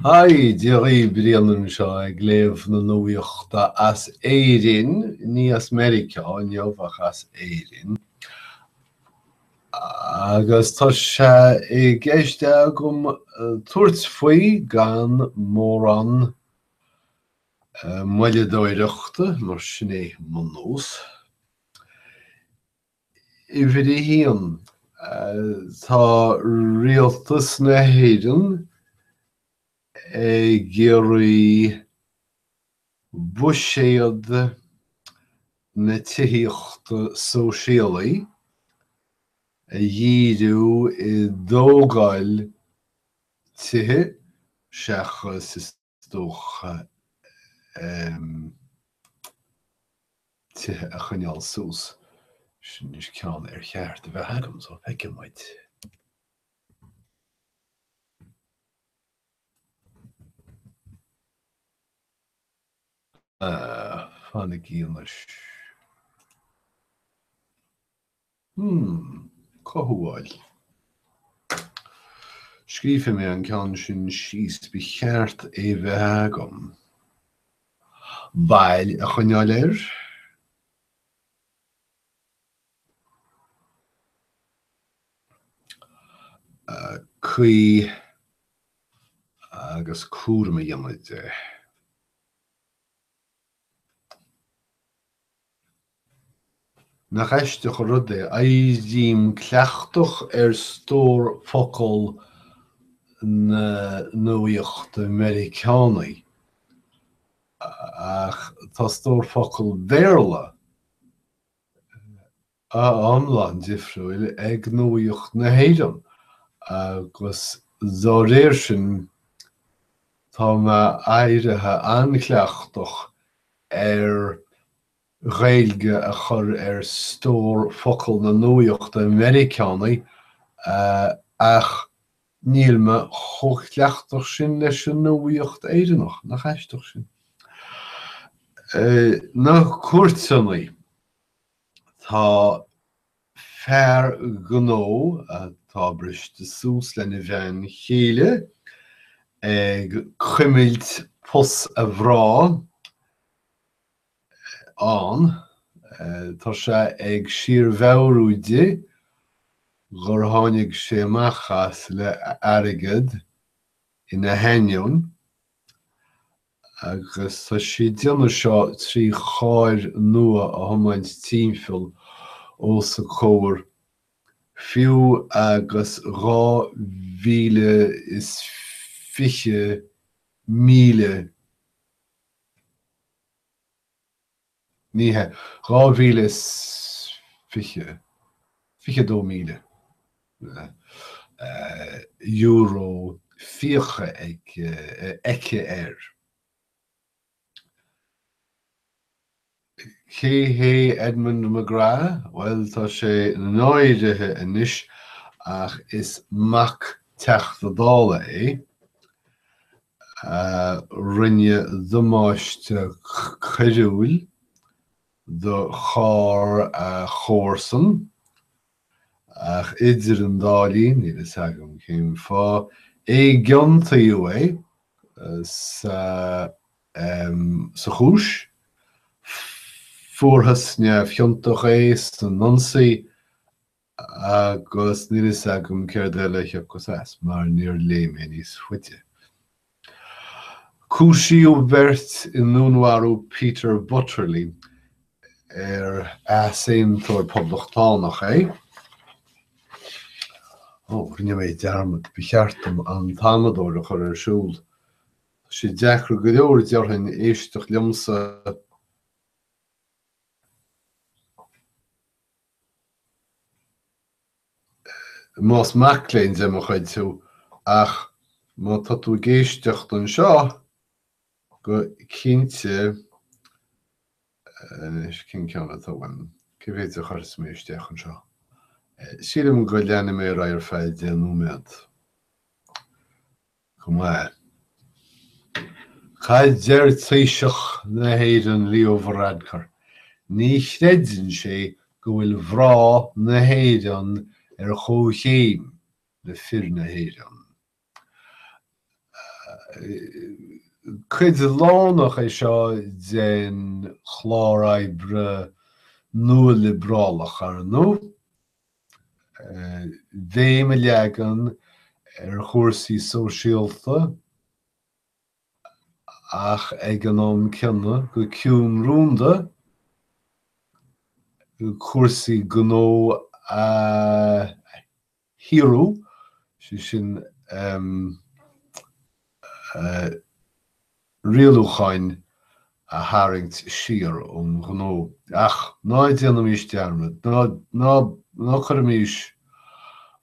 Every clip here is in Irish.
Haigh, Dia dhaoibh, Brian anseo ag léamh na nuachta as Éirinn, ní as Meiriceá inniu ach as Éirinn. Agus tá sé i gceist agam tabhairt faoi gan mórán moilleadóireachta, mar sin é mo nós. Uimhir a haon, tá Rialtas na hÉireann ag iarraidh buiséad na tithíochta sóisialaí a dhíriú i dtógáil tithe seachas, is dócha, tithe a choinneáil suas. Sin anois ceann ar cheart a bheith agam, so feicfidh muid. Fanaigí anois. Hmm, cothabháil. Scríobfaidh mé an ceann sin síos, ba cheart é bheith agam. Bail a choinneáil air. Caoi agus cúram a dhéanamh de. Nach aisteach an rud é, éirím cleachtach ar stór focal na nuaíochta Meiriceánaí, ach tá stór focal Béarla iomlán difriúil ag nuaíocht na hÉireann, agus dá réir sin tá mé éirithe an-chleachtach ar Ghaeilge a chur ar stór focal na nuaíochta Meiriceánaí ach níl mé chomh cleachtach sin leis an nuaíocht Éireannach. Nach aisteach sin? Na cúirteanna. Tá fear gnó atá briste suas lena bhean chéile ag cuimilt pus a mhná ann. Tá sé ag síormheabhrú di gur tháinig sé amach as le airgead ina hainneoin agus tá sé ag déanamh seo trí charr nua a thiomáint timpeall os a comhair fiú agus 2,020,000 Ní hea, 2,020, 22,000 euro fiacha aici air. Cé hé Edmund McGrath? Bhuel, tá sé náirithe anois ach is mac Teachta Dála é. a rinne damáiste coiriúil do charr a chomharsan, ach idir an dá linn, níl a fhios agam cén fáth, éigiontaíodh é sa sa chúis, fuarthas neamhchiontach é san ionsaí Agus níl fhios agam céard eile a thiocfas as, mar níor léigh mé níos faide. Cúisíodh beirt i ndúnmharú Peter Butterly, ar easaontóir poblachtánach é. Ó, rinne mé dearmad, ba cheart dom an t-amadóir a chur ar siúl. Tá sé deacair go leor, déarfainn, éisteacht liomsa. Más mac léinn de mo chuid thú, ach má tá tú ag éisteacht anseo, go cinnte, anois, cén ceann atá uaim? Cé mhéid a chuirfeas mé isteach anseo? Sílim go leanfaidh mé ar aghaidh ar feadh 10 nóiméad. Go maith. Cad deir Taoiseach na hÉireann Leo Varadkar? Ní chreideann sé go bhfuil mná na hÉireann ar chomhchéim le fir na hÉireann. Cuid lárnach é seo den chlár oibre nualiobrálach, ar ndóigh. Béim a leagan ar chúrsaí sóisialta ach ag an am céanna, go ciúin rúnda, cúrsaí gnó a shaothrú, sé sin rialúcháin a tharraingt siar ón ghnó. Ach ná déanaimis dearmad, ná cuirimis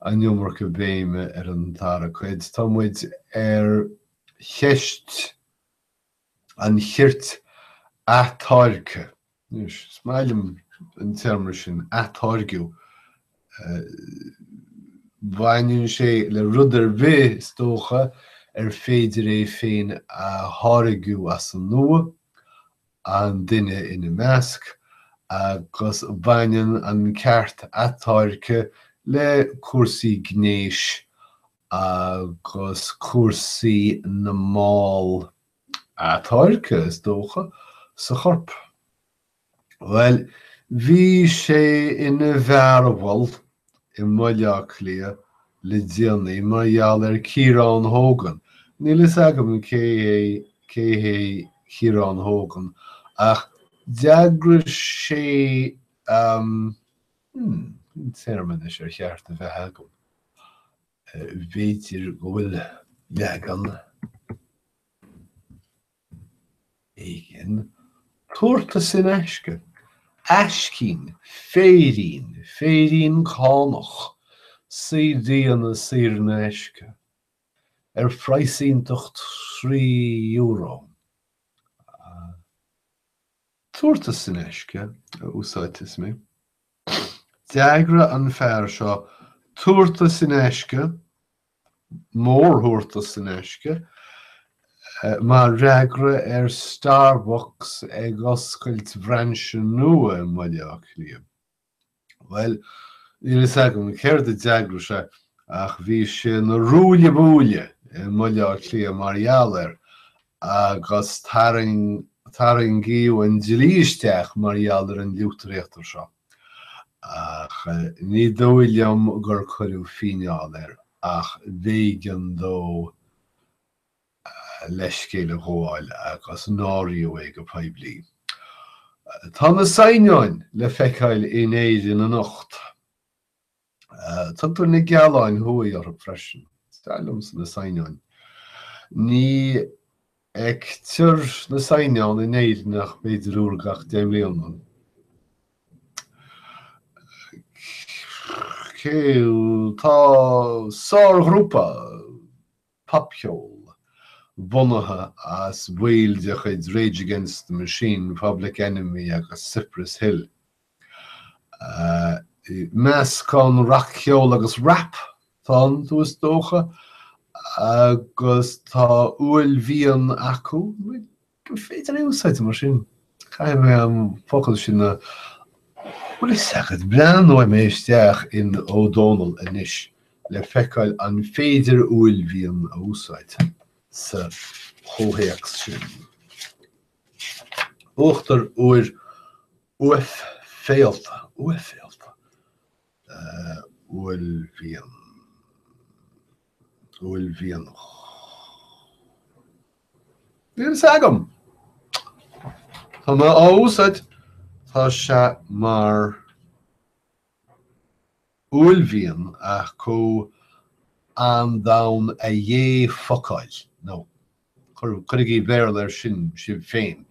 an iomarca béime ar an dara cuid, tá muid ar cheist an chirt atáirgthe. Anois, is maith liom an téarma sin, atáirgeadh. Baineann sé le rud ar bith, is dócha, ar féidir é féin a tháirgeadh as an nua, an duine ina measc, agus baineann an ceart atáirgthe le cúrsaí gnéis agus cúrsaí na mball atáirgthe, is dócha, sa chorp. Bhuel, bhí sé ina mhearbhall i mBaile Átha Cliath le déanaí mar gheall ar Ciarán Hogan. Níl fhios agam cé hé cé hé Ciarán Hogan ach d'eagraigh sé hmm, cén téarma anois ar cheart a bheith agam? B'fhéidir go bhfuil leagan éigin tabhartas in aisce, aiscín, féirín, féirín cánach, CDanna saor in aisce, ar phraghas iontach €3. Tabhartas in aisce a úsáidfeas mé. D'eagraigh an fear seo tabhartas in aisce, mórthabhartas in aisce, mar fhreagra ar Starbucks ag oscailt bhrainse nua i mBaile Átha Cliath. Bhuel, níl fhios agam céard a d'eagraigh sé ach bhí sé ina ruaille buaille i mBaile Átha Cliath mar gheall air agus tarraingíodh an dlí isteach mar gheall ar an liútar seo. Ach ní dóigh liom gur cuireadh fíneáil air ach b'éigean dó leithscéal a ghabháil agus náiríodh é go poiblí. Tá na saighneáin le feiceáil in Éirinn anocht. Tugtar na gealáin thuaidh orthu freisin. Is fearr liomsa na saighneáin. Ní fheictear na saighneáin in Éirinn ach b'fhéidir uair gach 10 mbliana. Cé tá sárghrúpa popcheol, bunaithe as baill de chuid Rage Against the Machine, Public Enemy agus Cypress Hill. Meascán rac-cheol agus rap atá iontu, is dócha, agus tá uaillmhian acu. An féidir é a úsáid mar sin? Caithfidh mé an focal sin a. Bhfuil fhios agat, breathnóidh mé isteach in Ó Dónaill anois le feiceáil an féidir uaillmhian a úsáid sa chomhthéacs sin. Uachtar úr uaithmheallta, uaithmheallta, uaillmhian. Uaillmhianach. Níl fhios agam! Tá mé á úsáid. Tá sé mar uaillmhian ach chomh an-domhain a dhé-fhocáil. No. Cuirigí Béarla air sin sibh féin.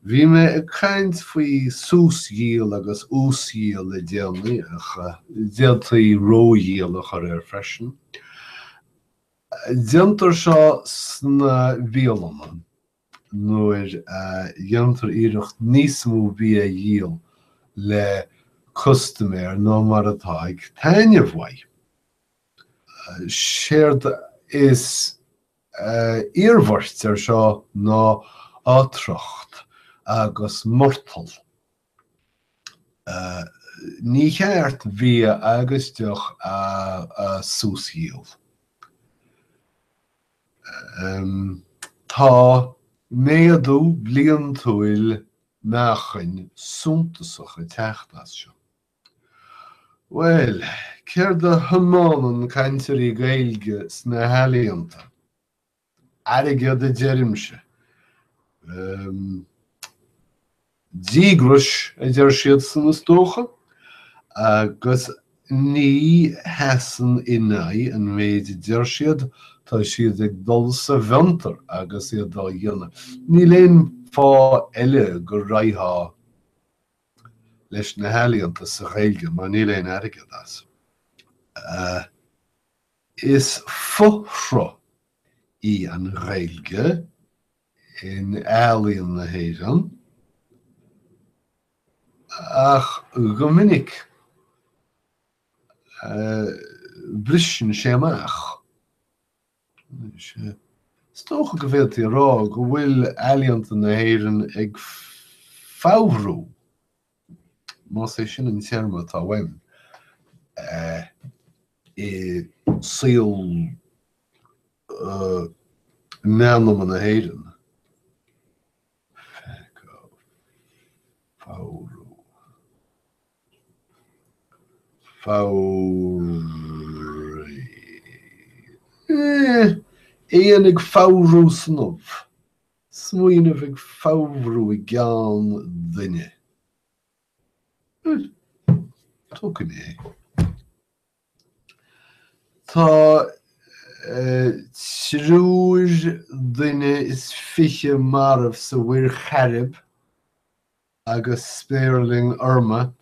Bhí mé ag caint faoi súsdhíol agus uasdhíol le déanaí, ach d'fhéadfaí ródhíol a chur air freisin. Déantar seo sna bialanna nuair a dhéantar iarracht níos mó bia a dhíol le custaiméir ná mar atá ag taitneamh uaidh. Séard is iarmhairt air seo ná otracht agus murtall. Ní cheart bia agus deoch a súsdhíol. Tá méadú bliantúil meáchain suntasach ag teacht as seo. Bhuel, céard a thiománann cainteoirí Gaeilge sna healaíonta? Airgead a deirimse. Díograis a deir siadsan is dócha, agus ní sheasann in aghaidh an méid a deir siad, tá siad ag dul sa bhfiontar agus iad á dhéanamh. Níl aon fáth eile go raghfá leis na healaíonta sa Ghaeilge mar níl aon airgead as. Is foshruth í an Ghaeilge in ealaíon na hÉireann, ach go minic briseann sé amach. Is dócha go bhféadfaí a rá go bhfuil ealaíonta na hÉireann ag fabhrú, más é sin an téarma atá uaim, i saol meánama na hÉireann. Fabhrú. Fabhraigh. Éan ag fabhrú san ubh. Smaoineamh ag fabhrú i gceann duine. Tógfaidh mé é. Tá triúr duine is fiche marbh sa Mhuir Chairib agus spéirling Irma,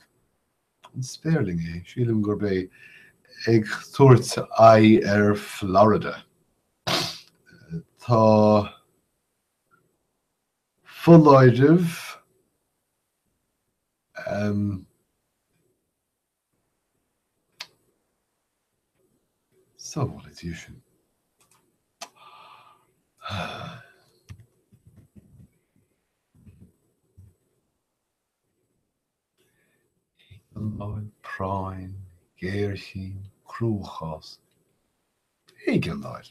an spéirling é? Sílim gurb é, ag tabhairt aghaidh ar Florida. Tá foláireamh Sábhála Dia sinn. Éigeandáil, práinn, géarchéim, cruachás. Éigeandáil.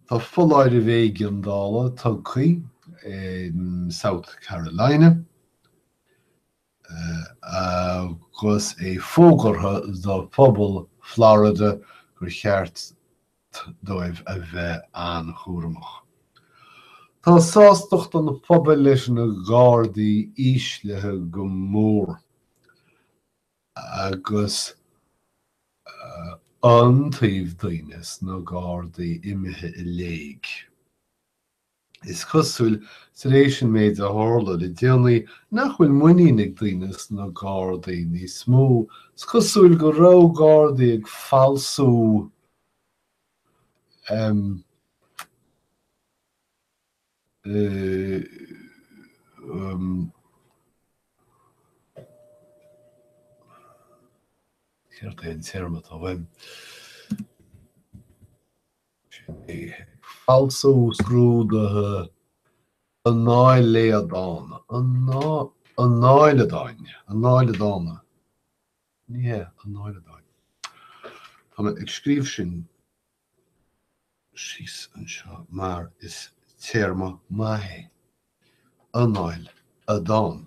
Tá foláireamh éigeandála tugtha in South Carolina agus é fógartha do phobal Florida gur cheart dóibh a bheith an-chúramach. Tá sástacht an phobail leis na Gardaí íslithe go mór agus iontaoibh daoine sna Gardaí imithe i léig. Is cosúil, tar éis an méid a tharla le déanaí, nach bhfuil muinín ag daoine sna Gardaí níos mó. Is cosúil go raibh Gardaí ag falsú Céard é an téarma atá uaim? Sin é, falsú scrúduithe anáiléadán, anáileadáin, anáileadána. Ní hea, anáileadáin. Tá mé ag scríobh sin síos anseo mar is téarma maith é, anáil adán.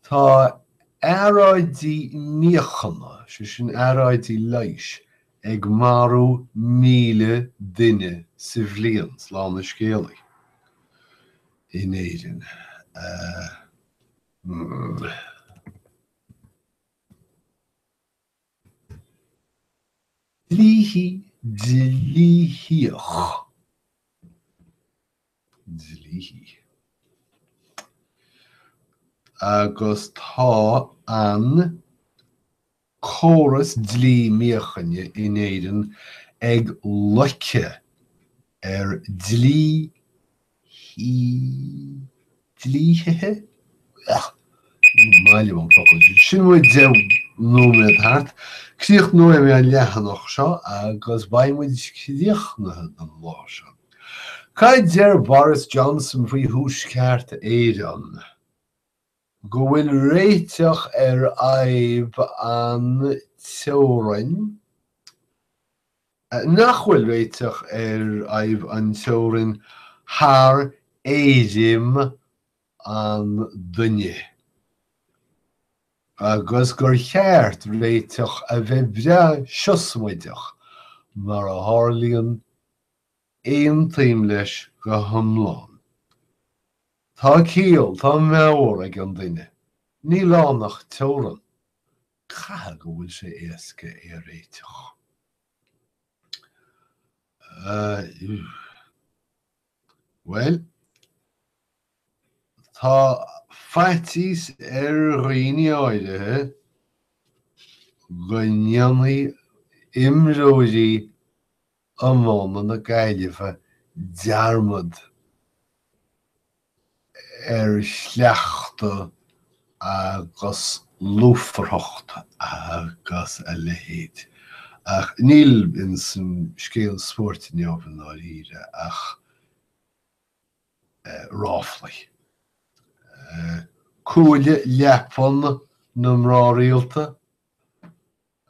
Tá earráidí míochaine, sé sin earráidí leighis, ag marú 1,000 duine sa bhliain, slán an scéalaí, in Éirinn. Dlíthí, dlíthíoch, dlíthí. Agus tá an córas dlí míochaine in Éirinn ag loiceadh ar dlíthí dlíthithe? Ní maith liom an focal sin. Sin muid 10 nóiméad thart. Críochnóidh mé an leathanach seo agus beidh muid críochnaithe don lá seo. Cad deir Boris Johnson faoi Thuaisceart Éireann? Go bhfuil réiteach ar fhadhb an teorainn, nach bhfuil réiteach ar fhadhb an teorainn thar éirim an duine, agus gur cheart réiteach a bheith breá siosmaideach, mar a tharlaíonn Aontaím leis go hiomlán. Tá ciall, tá meabhair ag an duine. Níl ann ach teorann. Caithfidh go bhfuil sé éasca é a réiteach. Bhuel, tá faitíos ar dhaoine áirithe go ndéanfaidh imreoirí iomána na Gaillimhe dearmad ar chleachtadh agus lúfarthacht agus a leithéid. Ach níl ins an scéal spóirt inniu i ndáiríre ach ráflaí. Cuaille leapan na mná rialta.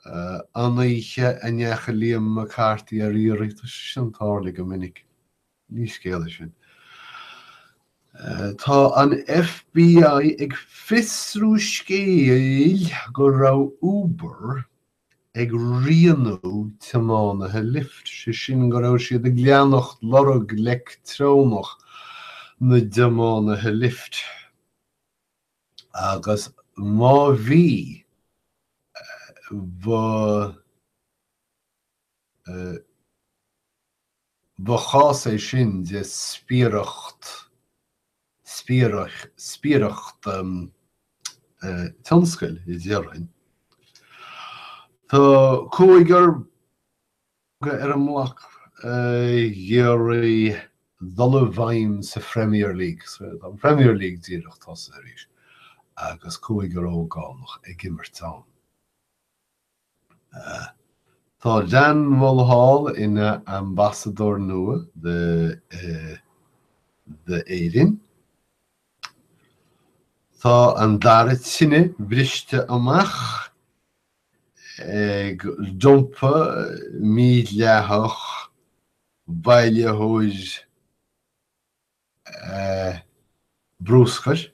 An oíche a ndeachaigh Liam McCarthy ar iarraidh, tá sé sin tarlaithe go minic, ní scéal é sin. Tá an FBI ag fiosrú scéil go raibh Uber ag rianú tiománaithe Lyft, sé sin go raibh siad ag leanacht lorg leictreonach na dtiománaithe Lyft. Agus má bhí, ba, ba chás é sin de spiaireacht, spiaireacht tionscail, a déarfainn. Tá cúigear. ar an mbloc ag iarraidh dul i bhfeidhm sa Phremier League. Tá an Premier League díreach tosaithe arís agus cúigear ógánach ag imirt ann. Tá Dan Mulhall ina ambasadóir nua d'Éirinn. Tá an dara tine briste amach ag dumpa mídhleathach bailitheoir bruscair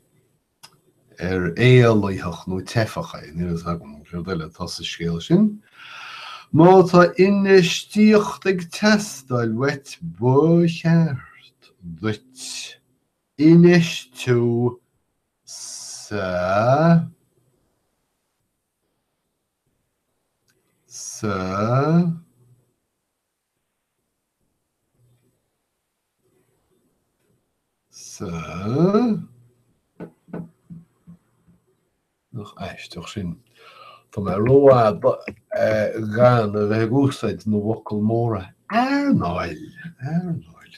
ar éalaitheach nó teifeach é, níl a fhios agam céard eile atá sa scéal sin. Má tá infheistíocht ag teastáil uait ba cheart duit infheistiú sa. Sa. Sa. Nach aisteach sin. Tá mé rófhada gan a bheith ag úsáid na bhfocal móra. Earnáil. Earnáil.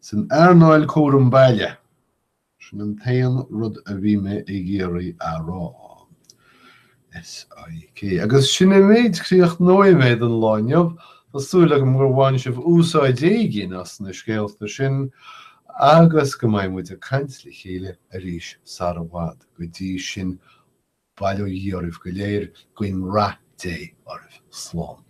San earnáil cúram baile. Sin an t-aon rud a bhí mé ag iarraidh a rá. SIK. Agus sin an méid, críochnóidh mé don lá inniu. Tá súil agam gur bhain sibh úsáid éigin as na scéalta sin agus go mbeidh muid ag caint le chéile arís sar i bhfad. Go dtí sin, bail ó Dhia oraibh go léir, guím rath Dé oraibh. Slán.